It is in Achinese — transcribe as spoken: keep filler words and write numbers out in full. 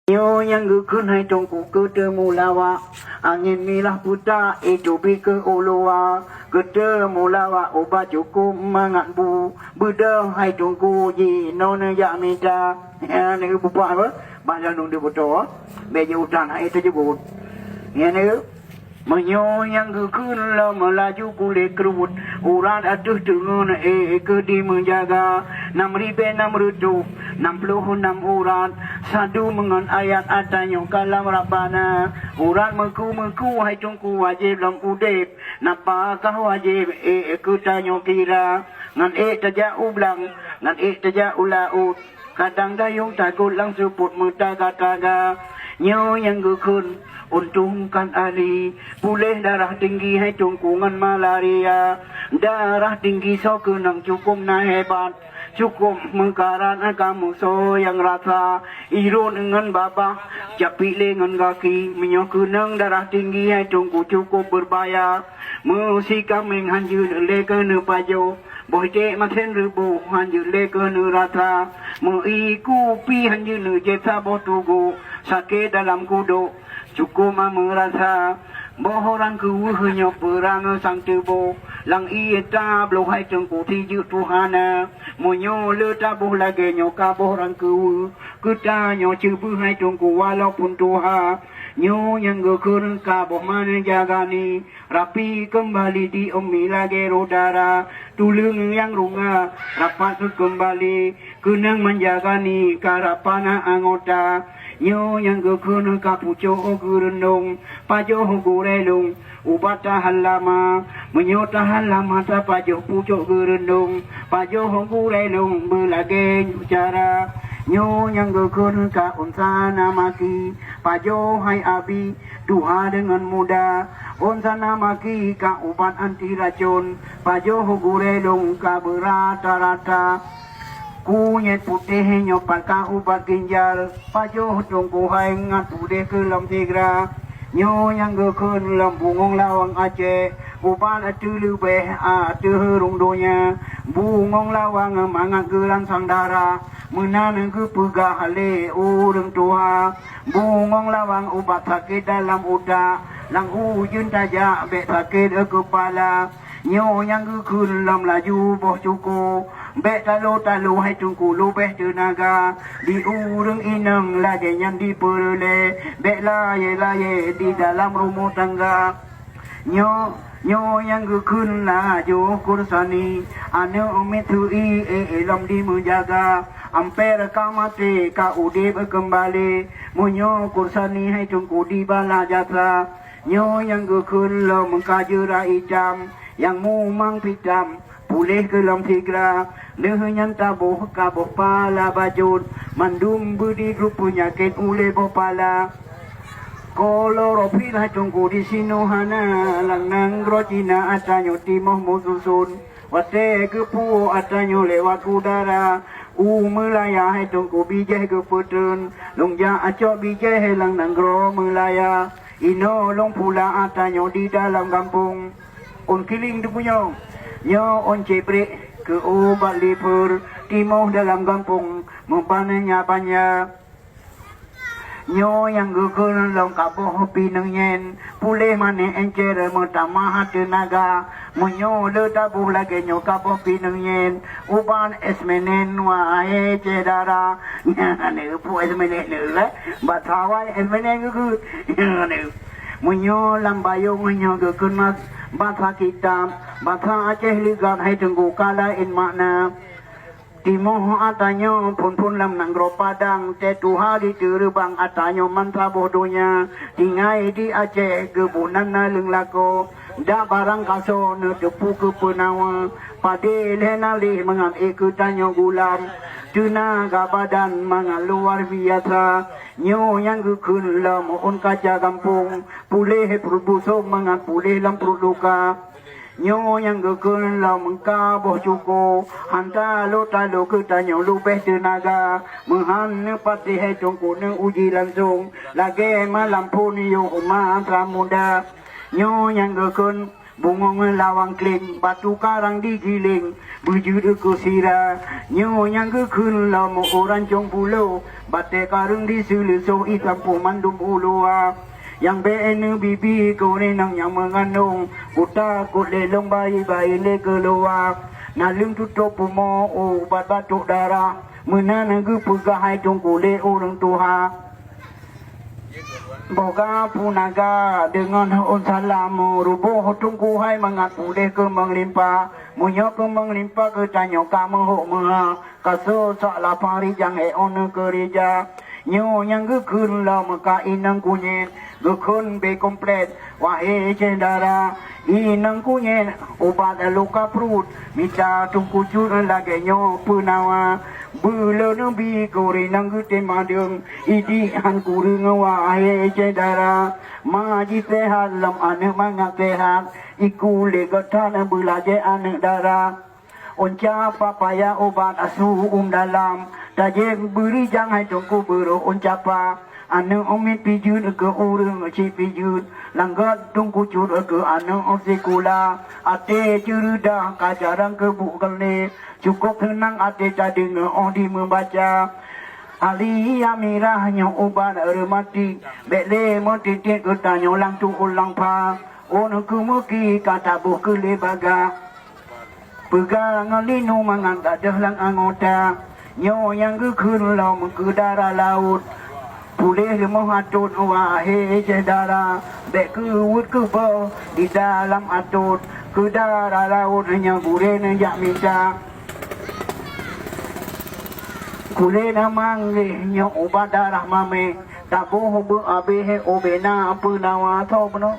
Nyoe nyang geukheun hai Teungku keu teumulawak, angén milah puta itu bikeuh u luwa, keu teumulawak ubat cukôp mangat bu, beudôh hai Teungku jinoe neujak mita. Nyan bupak bah lôn deuh beutôi, bék jiutan hai teujeugut. Nyan Meunyoe nyang geukheun lom laju kulét kruet, urat ateueh teungeun éh keu dimeujaga, nam ribée nam reutôh nam ploh nam urat, sadu meungon ayat ata nyoe kalam Rabbana. Urat meuku-meuku hai Teungku wajéb lom udeb, napa kah wajéb éh keu tanyoe kira, ngon ék tajak u blang, ngon ék tajak u laôt. Kadang dayong takot lam seupôt meutaga-taga. Nyoe nyang geukheun untông kan ahli, puléh darah tinggi hai Teungku ngon malaria. Darah tinggi soe keunong cukôp na hebat, cukôp meukarat kamoe soe nyang rasa. Irot ngon babah, capiek lé ngon gaki, meunyoe keunong darah tinggi hai Teungku cukôp beurbahaya. Meusi kaméng hanjeuet lé keuneuk pajoh, boh iték masen reuboh hanjeuet lé keuneuk rasa. Meu-i kupi hanjeuet neujieb saboh tugoe, sakét dalam kudok cukôp ma meurasa. Boh rangkeuweuh nyoe peurang sang teuboh, lam ié tabloh hai Teungku tijeuek tuha na. Meunyoe le taboh lagée nyoe ka boh rangkeuweuh, keu tanyoe ceubeuh hai Teungku walaupun tuha. Nyoe nyang geukheun ka boh mané jaga ni, rapi keumbali di umi lagée roh dara, tuleueng nyang runga rapat keumbali, keunong manjaga ni ka rapat na anggota. Nyoe nyang geukheun ka pucok geureundong, pajoh gurée lôn ubat tahan lama. Meunyoe tahan lama tapajoh pucok geureundong, pajoh gurée lôn beulagée nyoe cara. Nyoe nyang geukheun ka unsa na maki, pajoh hai abi, tuha deungon muda. Ôn sana maki ka ubat anti racon, pajoh gurée lôn ka beurata-rata. Kunyét putéh nyoe pat ka ubat ginjal, pajoh Teungku hai ngat udeh keu lom sigra. Nyoe nyang geukheun lom bungong lawang Aceh, ubat ateueh leubeh ateueh rhueng donya. Bungong lawang mangat geuransang dara, meunan geupeugah lé ureuëng tuha. Bungong lawang ubat sakét dalam utak, lam ujeuen tajak bék sakét keupala. Nyoe nyang geukheun lom laju boh cuko, bék talo-talo hai Teungku leubeh teunaga. Di ureuëng inong lagée nyan dipeureulée, bék layée-layée di dalam rumoh tangga. Nyoe, nyoe nyang geukheun laju Kursani, aneuëk miet teu-i éh lom dimeujaga. Amper ka maté ka udeb keumbali, meunyoe Kursani hai Teungku dibala jasa. Nyoe nyang geukheun lom ka jeura itam, nyang mumang pitam, puléh keu lom sigra. Lheueh nyan taboh ka boh pala bacut, mandum beudi grup peunyakét ulée boh pala. Klorofil hai Teungku disinoe hana, lam nanggroe Cina ata nyoe timoh meususon. Watée geupuwoe ata nyoe lewat udara, u Meulaya hai Teungku bijéh geupeuteun, lôn jak acok bijéh lam nanggroe Meulaya. Inoe lôn pula ata nyoe di dalam gampông. Ôn kiling teupunyong, nyoe ôn cebrék keu ubat liver, timoh dalam gampông meuban nya banya. Nyoe nyang geukheun lom ka boh pineung nyén, puléh manéh encer meutamah teunaga. Meunyoe le taboh lagée nyoe ka boh pineung nyén, ubat es menen wahé syedara. Nyan neupeue es menen neuh, basa awai es menen geukheun. Nyan neuh. Meunyoe lam bayong nyoe geukheun mas, basa kitab, basa Aceh ligat hai Teungku ka laén makna. Timoh ata nyoe phon-phon lam nanggroe Padang, tée tuha jiteureubang ata nyoe man saboh donya. Tinggai di Aceh geubunan naleueng lakoe, dak barang kasoe neuteupeue keu peunawa. Padé lhée naleh mangat ék keu tanyoe gulam, teunaga badan mangat luar biasa. Nyoe nyang geukheun lom ôn kaca gampông, puléh pruet busong mangat puléh lam pruet luka. Nyoe nyang geukheun lom ka boh cuko, hanta lo talo keu tanyoe leubeh teunaga. Meuhan neupatéh hai Teungku neuuji langsong, lagée malam phon yoh masa muda. Nyoe nyang geukheun Bungong lawang kleng, batu karang digiléng, beujeuet keu sira. Nyoe nyang geukheun lom u Rancong Pulo, batée kareueng diseuleusoh ié sampôh mandum u luwa. Nyang bék neubibi keu inong nyang meungandong, kutakot lé lôn bayi-bayi lé keuluwa. Naleueng tutôp pumoe ubat batok darah, meunan geupeugah hai Teungku lé ureuëng tuha. Boga punaga deungon ôn salam, ruboh Teungku hai mangat puléh keumeung limpa. Meunyoe keumeung limpa geutanyoe ka meuhok meuha, ka soe sak lapang rijang ék ôn neukeurija. Nyoe nyang geukheun lom ka inong kunyét, geukheun bé komplét, wahé syedara. Inong kunyét ubat luka pruet, mita Teungku Cut lagée nyoe peunawa. Beuleuneubi keu inong geutem adeueng, idik han kureueng wahé syedara. Ma jiseuhat lom aneuëk mangat seuhat, iku lé geutan beulajée aneuëk dara. Ôn capa paya ubat asu uem dalam, tajép beurijang hai Teungku beurôh ôn capa. Aneuëk umiet pijeuet keu ureuëng cit pijeuet, langgat Teungku Cut keu aneuëk sikula. Até ceureudah ka jarang keubuek keulé, cukôp seunang até tadeungoe óh jimeubaca. Ali Amirah nyoe ubat reumatik, bék lé meutiet-tiet geutanyoe lam tuôt lam pha. Ôn keumeuki ka taboh keu lé bagah. Peugah ngon linu mangat gadôh lam anggota. Nyoe nyang geukheun lom keu dara laôt. Puléh leumoh atot wahé syedara, bék keuweuet keuboh di dalam atot. Keu dara laôt nyang gurée neujak mita. Kulé na manggéh nyoe ubat darah mamé, taboh beu abéh ubena peunawa soe bunoe.